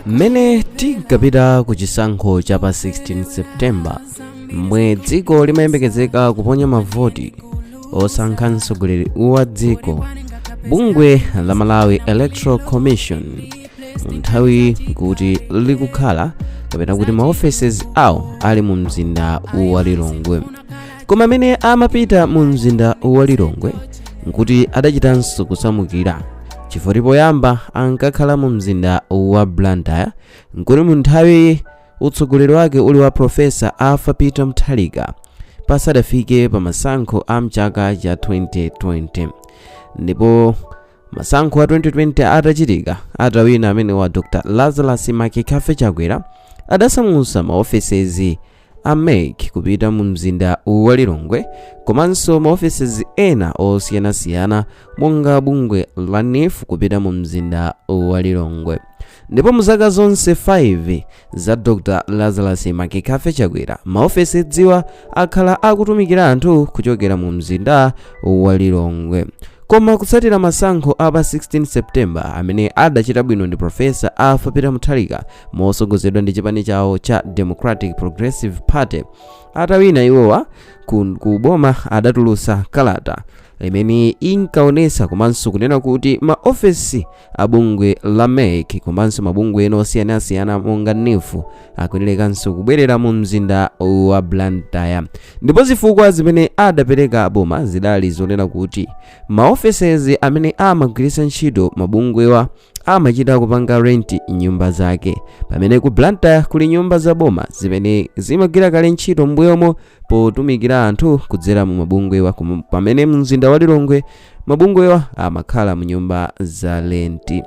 Mmene tinkapita ku chisankho cha pa 16 September, mmwe dziko limayembekezeka kuponya mavoti osankha mtsogoleri wa dziko, bungwe la Malawi Electoral Commission mu nthawi kuti likukhala kapena kuti ma offices awo ali mu mzinda wa Lilongwe. Koma amene amapita mu mzinda wa Lilongwe nkuti adachitanso kusamukira, chifukwa poyamba ankakhala mu mzinda wa Blantyre, nkuti mu nthawi utsogoleri wake uli wa Professor Arthur Peter Mutharika, pasadafike pa masankho a mchaka cha 2020. Ndipo masankho a 2020 atachitika, atawina amene wa Dr Lazarus McCarthy Chakwera, adasamutsa ma offices a MEC kupita mu mzinda wa Lilongwe, komanso ma offices ena osiyanasiyana monga bungwe la NEEF kupita mu mzinda wa Lilongwe. Ndipo mu zaka zonse 5 za Dr Lazarus McCarthy Chakwera, maofesi dziwa akhala akutumikira anthu kuchokera mu mzinda wa Lilongwe. Koma kutsatira masankho a pa 16 September amene adachita bwino ndi Professor Arthur Peter Mutharika mosogozedwa ndi chipani chawo cha Democratic Progressive Party, atawina iwowa ku boma, adatulutsa kalata imene inkaonesa komanso kunena kuti maofesi a bungwe la MEC komanso mabungwe ena osiyanasiyana monga NEEF akuyenerekanso kubwerera mu mzinda wa Blantyre. Ndipo zifukwa zimene adapereka boma zidali zonena kuti maofeses amene amagwiritsa ntchito mabungwewa amachita kupanga rent nyumba zake, pamene ku Blantyre kuli nyumba za boma zimene zimagwira kale ntchito m'mbuyomo potumikira anthu kudzera mu mabungwewa, pamene mzinda wa Lilongwe mabungwewa amakhala mu nyumba za rent.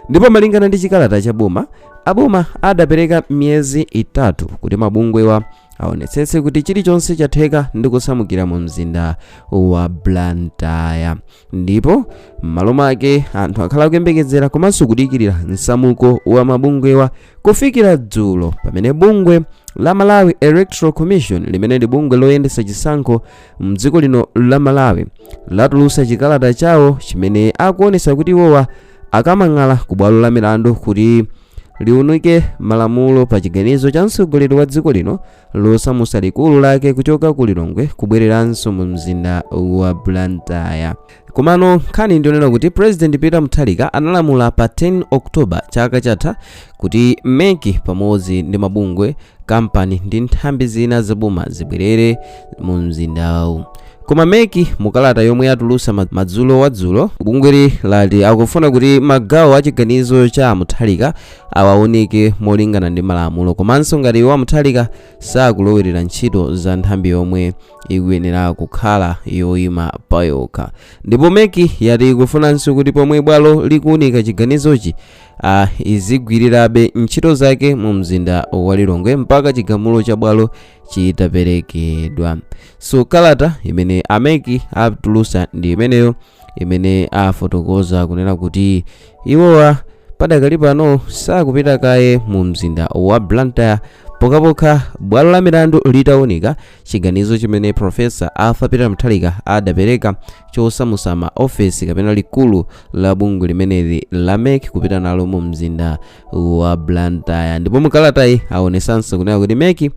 Ndipo malingana ndi chikalata cha boma, aboma adapereka miyezi 3 kuti mabungwewa aonetsetse kuti chilichonse chatheka ndi kusamukira mu mzinda wa Blantyre. Ndipo m'malo mwake anthu akhala akuyembekezera komanso kudikirira msamuko wa mabungwewa kufikira dzulo, pamene bungwe la Malawi Electoral Commission, limene ndi bungwe loyendetsa chisankho mdziko lino la Malawi, latulutsa chikalata chawo chimene akuonetsa kuti iwowa akamang'ala ku bwalo la milandu kuti liunike malamulo pa chiganizo cha mtsogoleri wa dziko lino losamutsa likulu lake kuchoka ku Lilongwe kubwereranso mu mzinda wa Blantyre. Komano nkhani ndionena kuti President Peter Mutharika analamula pa 10 October chaka chatha kuti MEC pamodzi ndi mabungwe, kampani ndi nthambi zina zaboma zibwerere mu mzindawu. Koma MEC mukalata yomwe yatulutsa madzulo wadzulo, bungweli lati akufuna kuti magawo a chiganizo cha Mutharika awaoneke molingana ndi malamulo, komanso ngati iwo Mutharika sakulowerera ntchito za nthambi yomwe ikuyenera kukhala yoyima payokha. Ndipo MEC yati ikufunanso kuti pomwe bwalo likuunika chiganizochi, izigwirirabe ntchito zake mu mzinda wa Lilongwe mpaka chigamulo cha bwalo chitaperekedwa. So kalata imene a MEC atulutsa ndi imeneyo, imene afotokoza kunena kuti iwowa padakali pano sakupita kaye mu mzinda wa Blantyre pokhapokha bwalo la milandu litawunika chiganizo chimene Professor Arthur Peter Mutharika adapereka chosamutsa ma ofesi kapena likulu la bungwe limeneli la MEC kupita nalo mu mzinda wa Blantyre. Ndipo mukalatayi aonesanso kunena kuti MEC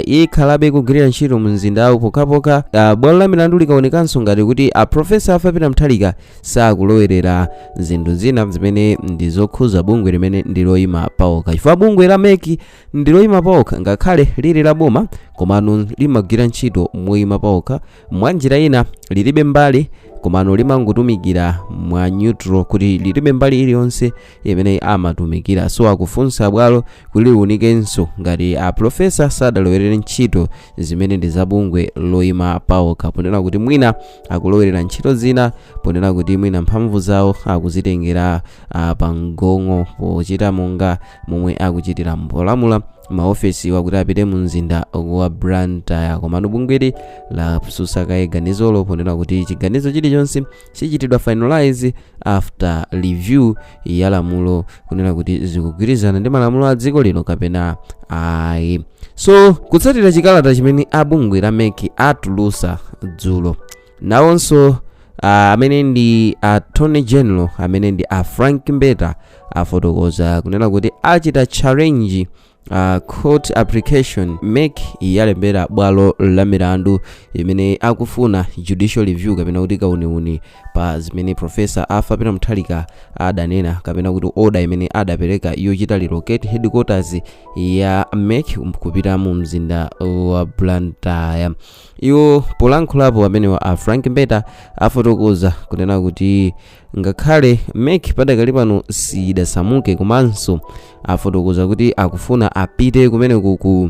ikhalabe kugwirira ntchito mu mzindawu pokhapokha bwalo la milandu likaonekanso ngati kuti a Professor Arthur Peter Mutharika sakulowerera zinthu zina zimene ndi zokhuza bungwe limene ndi loyima pawokha, chifukwa bungwe la MEC ndi loyima pawokha. Ngakhale lili la boma, komano limagwira ntchito moyima pawokha. Mwa njira ina lilibe mbali, komano limangotumikira mwa neutral, kuti lilibe mbali iliyonse imene amatumikira. So akufunsa bwalo kuti liwunikenso ngati a professor sadalowerere ntchito zimene ndi zabungwe loyima pawokha, ponena kuti mwina akulowerera ntchito zina, ponena kuti mwina mphamvu zawo akuzitengera pa mgong'o pochita monga momwe akuchitira polamula maofesi wakuti apite mu mzinda wa Blantyre. Komano bungweli lasusa kaye ganizolo, ponena kuti chiganizo chilichonse chichitidwa finalize after review ya lamulo, kunena kuti zikugwirizana ndi malamulo a dziko lino kapena ayi. So kutsatira chikalata chimene abungwe la MEC atulusa dzulo, nawonso Amene ndi Attorney General, amene ndi a Frank Mbeta, afotokoza kunena kuti achita challenge court application MEC yalembera bwalo la milandu imene akufuna judicial review kapena kuti kauniuni pa zimene Professor Arthur Peter Mutharika adanena, kapena kuti order imene adapereka yochita relocate headquarters ya MEC kupita mu mzinda wa Blantyre. Iwo polankhulapo, amenewa a Frank Mbeta afotokoza kunena kuti ngakhale MEC padakali pano sidasamuke, komanso afotokoza kuti akufuna apite kumeneku ku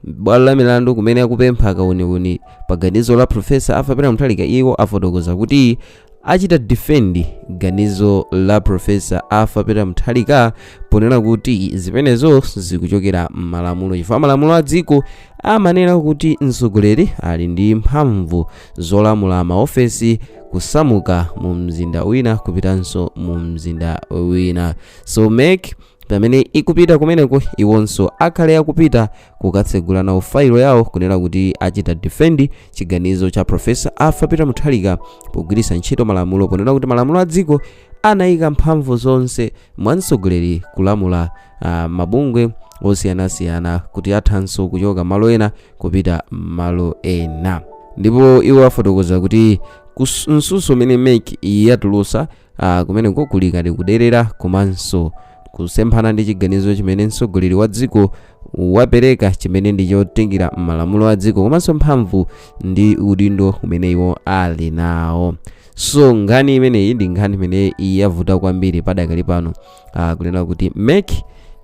bwalo la milandu kumene akupempha kauniuni pa ganizo la Professor Arthur Peter Mutharika. Iwo afotokoza kuti achita defend ganizo la Professor Arthur Peter Mutharika ponena kuti zimenezo zikuchokera m'malamulo, chifukwa malamulo a dziko amanena kuti mtsogoleri ali ndi mphamvu zolamula maofesi kusamuka mu mzinda wina kupitanso mu mzinda wina. So MEC pamene ikupita kumeneko, iwonso akhale akupita kukatsegula nawo failo yawo, kunena kuti achita defend chiganizo cha Professor Arthur Peter Mutharika pogwiritsa ntchito malamulo, ponena kuti malamulo a dziko anayika mphamvu zonse mwa mtsogoleri kulamula mabungwe osiyanasiyana kuti athanso kuchoka malo ena kupita malo ena. Ndipo iwo afotokoza kuti msuso umene MEC yatulusa kumeneko kuli ngati kuderera komanso kusemphana ndi chiganizo chimene mtsogoleri wa dziko wapereka, chimene ndi chotengera malamulo a dziko komanso mphamvu ndi udindo umene iwo ali nawo. So nkhani imeneyi ndi nkhani imene yavuta kwambiri padakali pano, kunena kuti MEC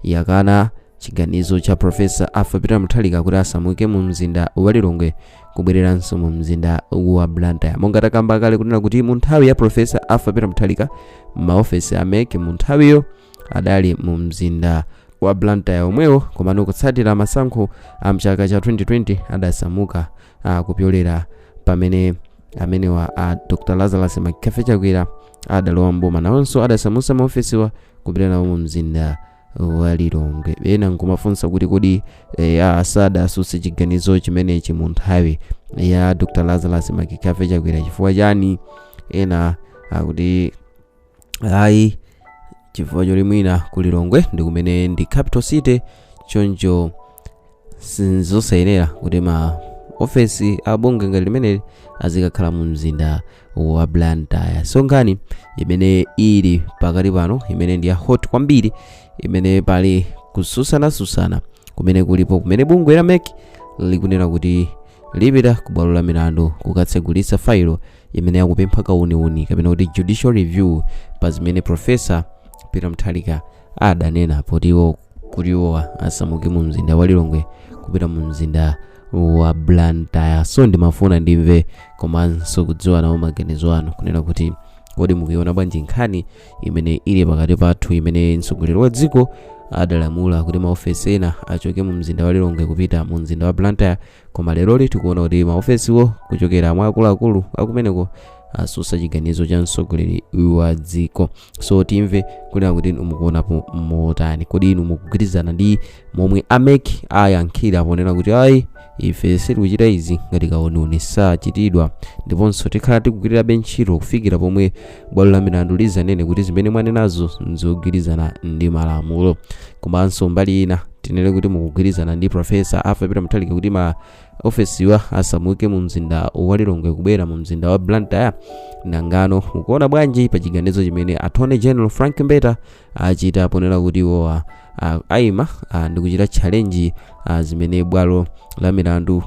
yakana chiganizo cha Professor Arthur Peter Mutharika kuti asamuke mu mzinda wa Lilongwe kubwereranso mu mzinda wa Blantyre, monga takamba kale kunena kuti mu nthawi ya Professor Arthur Peter Mutharika maofesi a MEC mu nthawiyo adali mu mzinda wa Blantyre omwewo, komano kutsatira masankho a mchaka cha 2020 adasamuka kupyolera pamene amenewa a Dr Lazarus McCarthy Chakwera adalowa mboma, nawonso adasamutsa maofesiwa kupita nawo mu mzinda wa Lilongwe. Ena nkumafunsa kuti kodi asadasutse chiganizo chimenechi mu nthawi ya Dr Lazarus McCarthy Chakwera chifukwa chani? Ena akuti ayi, chifukwa choti mwina ku Lilongwe ndi kumene ndi capital city, choncho sizosayenera kuti ma ofesi a bungwe ngati limeneli azikakhala mu mzinda wa Blantyre. So nkhani imene ili pakati pano, imene ndi ya hot kwambiri, imene pali kususanasusana kumene kulipo, kumene bungwe la MEC likunena kuti lipita ku bwalo la milandu kukatsegulitsa failo imene yakupempha kauniuni kapena kuti judicial review pa zimene Professor Peter Mutharika adanena poti iwo kuti iwowa asamuke mu mzinda wa Lilongwe kupita mu mzinda wa Blantyre. So ndimafuna ndimve komanso kudziwa nawo maganizo anu, kunena kuti kodi mukuiona bwanji nkhani imene ili pakati pathu, imene mtsogoleri wa dziko adalamula kuti maofesi ena achoke mu mzinda wa Lilongwe kupita mu mzinda wa Blantyre, koma leroli tikuona kuti maofesiwo kuchokera mwa akuluakulu akumeneko asusa chiganizo cha mtsogoleri wa dziko? So timve kunena kuti inu mukuonapo motani. Kodi inu mukugwirizana ndi momwe a MEC ayankhira ponena kuti ayi, ife sitikuchita izi ngati kauniuni sachitidwa, ndiponso tikhala tikugwirirabe ntchito kufikira pomwe bwalo la milandu lizanene kuti zimene mwanenazo nzogwirizana ndi malamulo? Komanso mbali ina, tinene kuti mukugwirizana ndi Professor Arthur Peter Mutharika kuti ma ofesiwa asamuke mu mzinda wa Lilongwe kubwera mu mzinda wa Blantyre? Nangano mukuona bwanji pa chiganizo chimene Attorney General Frank Mbeta achita ponena kuti iwowa ayima ndi kuchita challenge zimene bwalo la milandu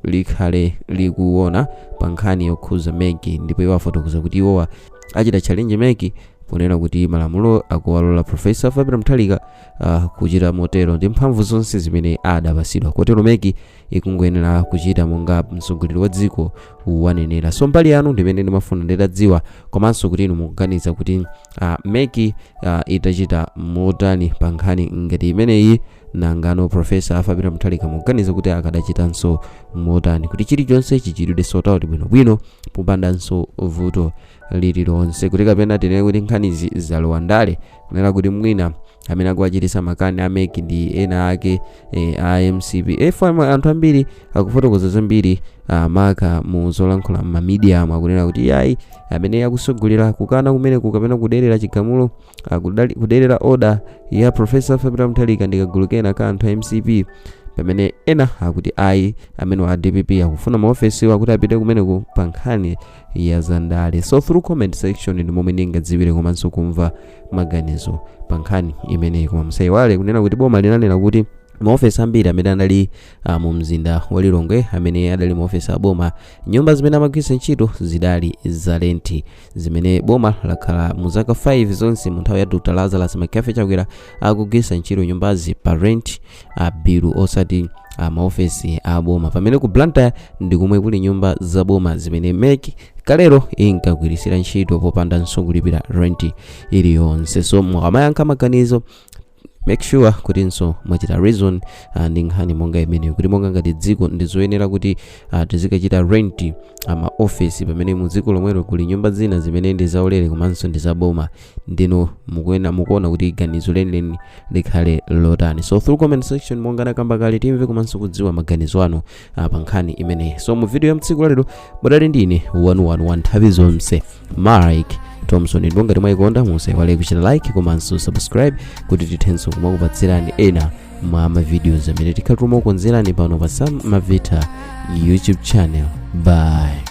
likhale likuona pa nkhani yokhuza MEC? Ndipo iwo afotokoza kuti iwowa achita challenge MEC ponena kuti malamulo akuwalola Professor Arthur Peter Mutharika kuchita motero ndi mphamvu zonse zimene adapasidwa, kotero MEC ikungoyenera kuchita monga mtsogoleri wa dziko wanenera. So mbali yanu ndimene ndimafuna nditadziwa, komanso kuti inu mukuganiza kuti MEC itachita motani pa nkhani ngati imeneyi? Nangano Professor Arthur Peter Mutharika mukuganiza kuti akadachitanso motani kuti chilichonse chichitidwe sort out bwinobwino popandanso vuto lililonse, kuti kapena tinene kuti nkhanizi zalowa ndale, kunena kuti mwina Amene akuwachitisa makani a MEC ndi ena ake a MCP. Anthu ambiri akufotokoza zambiri, maka mu zolankhula m'ma media akunena kuti yayi, amene akusogolera kukana kumeneku kapena kuderera chigamulo, kuderera order ya Professor Peter Mutharika ndi kagulu kena ka anthu a MCP, pamene ena akuti ayi, amene wa DPP akufuna maofesi akuti apite kumeneku pa nkhani ya zandale. So through comment section ndi momwe ndingadziwire komanso kumva maganizo pa nkhani imeneyi. Koma musayiwale kunena kuti boma linanena kuti maofesi ambiri amene anali mu mzinda wa Lilongwe, amene adali maofesi aboma, nyumba zimene amagwiritsa ntchito zidali za rent, zimene boma lakhala mu zaka 5 zonse mu nthawi ya Dr Lazarus McCarthy Chakwera akugwiritsa ntchito nyumbazi pa rent bill, osati maofesi aboma, pamene ku Blantyre ndi kumwe kuli nyumba zaboma zimene MEC kalero inkagwiritsira ntchito popandanso kulipira rent iliyonse. So mukamayankha maganizo, make sure kutinso mwachita reason ndi nkhani monga imeneyo, kuti monga ngati dziko ndizoyenera kuti tizikachita rent ma office pamene mu dziko lomwelo kuli nyumba zina zimene ndi zaulere komanso ndi zaboma? Ndino mukuena mukuona kuti ganizo lenileni likhale lotani? So through comment section, monga nakamba kale, timve komanso kudziwa maganizo anu pa nkhani imeneyi. So mu video ya mtsiku lalero mudali ndine wanu wa nthawi zonse, Mike Thompson. Ndipo ngati mwayikonda, musaiwale kuchita like komanso subscribe kuti tithenso kumakupatsirani ena mwa ma videos amene tikhala tikumakukonzerani pano pa Sam Mavita YouTube channel. Bye.